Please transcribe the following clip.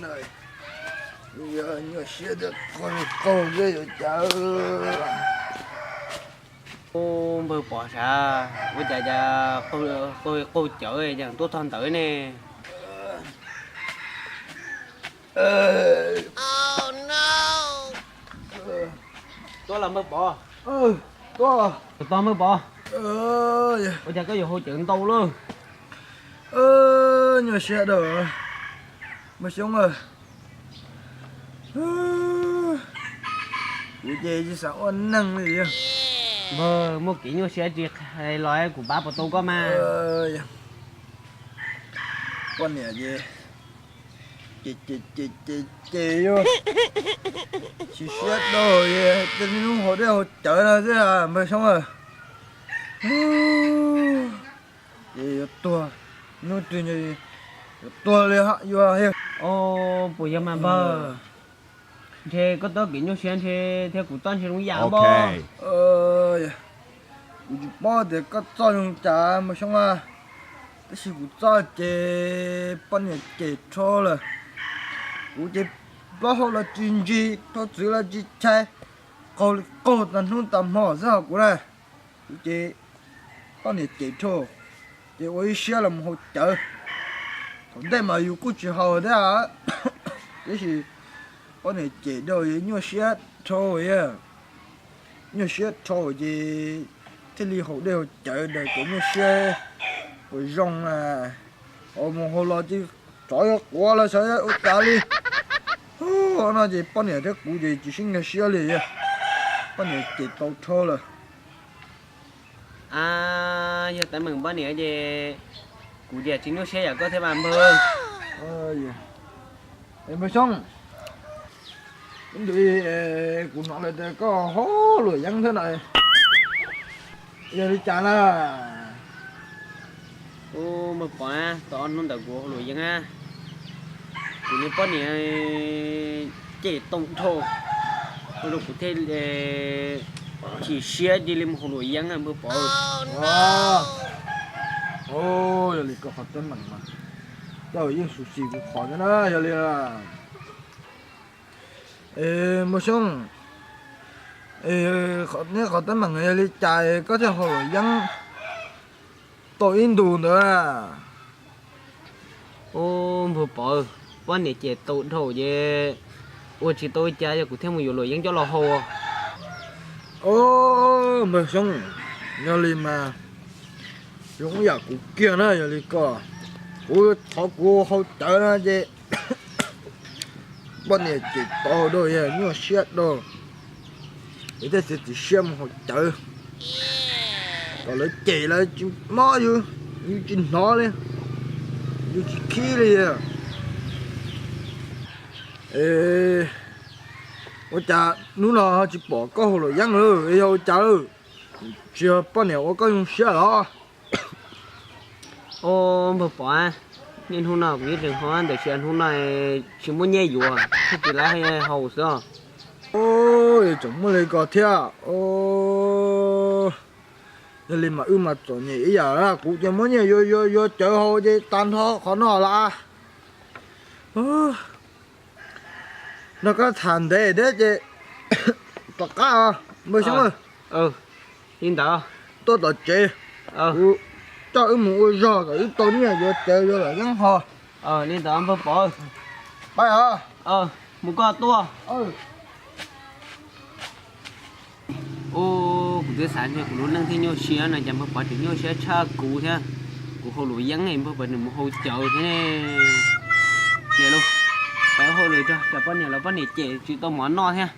Yog nyuaj siab tias qaug qaug thiab yuav cas. Ub, npawg Pov sav, ua cas cas qaug qaug cawv yeej tuaj txog ntawd ne? Tuaj los npawg Pov. Tuaj. Tus tog npawg Pov. Ua cas koj yuav haus cawv ntau lawm? Nyuaj siab dab, npawg Xyoob. Kuv ces tsis xav ua neeg li. Npawg, muaj kev nyuaj siab tsis hais los kuv pab puas tau koj mas. Poj niam ces ces ces ces ces ces yuav tsis siab dab, ces niaj hnub haus dej haus cawv no xwb npawg Xyoob. Ces yuav tuag, hnub twg yuav tuag li hab yuav. Puas yog mas npawg? Ntshe koj txoj kev nyuaj siab ntshe thiab kuv txoj ntshe zoo yam npawg. Kuv tsis paub tias koj txoj zoo cas npawg Xyoob, tab sis kuv txoj ces poj niam cem rho lawm. Kuv ces plaub hau los tsis ntsig, rho txwv los tsis chais, qaug li qaug tas hnub tas hmo xwb hos kuv na. Kuv ces poj niam cem rho, ces ua ib siab los mus haus cawv. Thaum ntej mas yus kuj tsis haus thiab, tiam sis poj niam cem rau nyuaj siab rho, nyuaj siab rho ces thiaj li haus dej haus cawv daws kev nyuaj siab puas zoo na. Mus haus los ces tsov yuav quav los xyov ua cas li. No ces poj niam thiab kuv ces tsis sib nkag siab li, poj niam cem tau rho lawm. A, yog teeb meem poj niam ces kuv tias tsis nyuaj siab yam koj thiab mas npawg. Npawg Xyoob, ib ntu kuv hnov lawv tias koj haus luam yeeb thiab na, yog li cas na? Ub, npawg Pov, tau ob hnub ntawd kuv haus luam yeeb, kuv niag poj niam cem tau dhau, ua rau kuv thiaj chim siab cia li mus haus luam yeeb npawg Pov. Yog li koj qhov teeb meem mas koj yeej xyuam xim kuv qhov thiab na, yog li npawg Xyoob, neb qhov teeb meem yog li cas koj thiaj haus luam yeeb tau ib ntus ntawd? Ub, npawg Pov, poj niam cem tau dhau ces ua tsis tau li cas, yog kuv thiaj mus yuav luam yeeb coj los haus. Npawg Xyoob, yog li mas zoo yam kuv kiag na, yog li koj, kuv thov kuv haus cawv no ces poj niam cem tau dhau, nyuaj siab dhau, es thiaj txiav txim siab mus haus cawv. Kom lawv cem lawv tsis mob yus, yus tsis hnov li, yus tsis khib li. Ua cas hnub no tsis pom koj haus luam yeeb lawm, yog ua cas lawm? Tsis yog poj niam ua koj zoo siab los? Ub, npawg Pov, niaj hnub no kuv yeej tseem haus ntawm sia, hnub no tsis muaj nyiaj yuav thiaj tsis lawv haus xwb os. Tseem muaj li ko thiab. Yog li mas wb mas txom nyem ib yam, kuv ces muab nyiaj yuav yuav yuav cawv haus ces tag nrho qhov no lawm. Nrog koj tham ntev thiab ces rov qab os npawg Xyoob. Li ntawd, tuaj tom tsev, kuv coj wb mus ua zog kom wb tau nyiaj yuav cawv yuav luam yeeb ho. Li ntawd npawg Pov, pab os, mus koj tuaj. Ub, kuv twb xav tias kuv lub neej thiaj nyuaj siab no cas npawg Pov tseem nyuaj siab tshaj kuv thiab. Kuv haus luam yeeb npawg Pov nws mus haus cawv thiab ne. Ces los pab haus lwm tso, tsam poj niam los poj niam cem tsis tau mov noj thiab.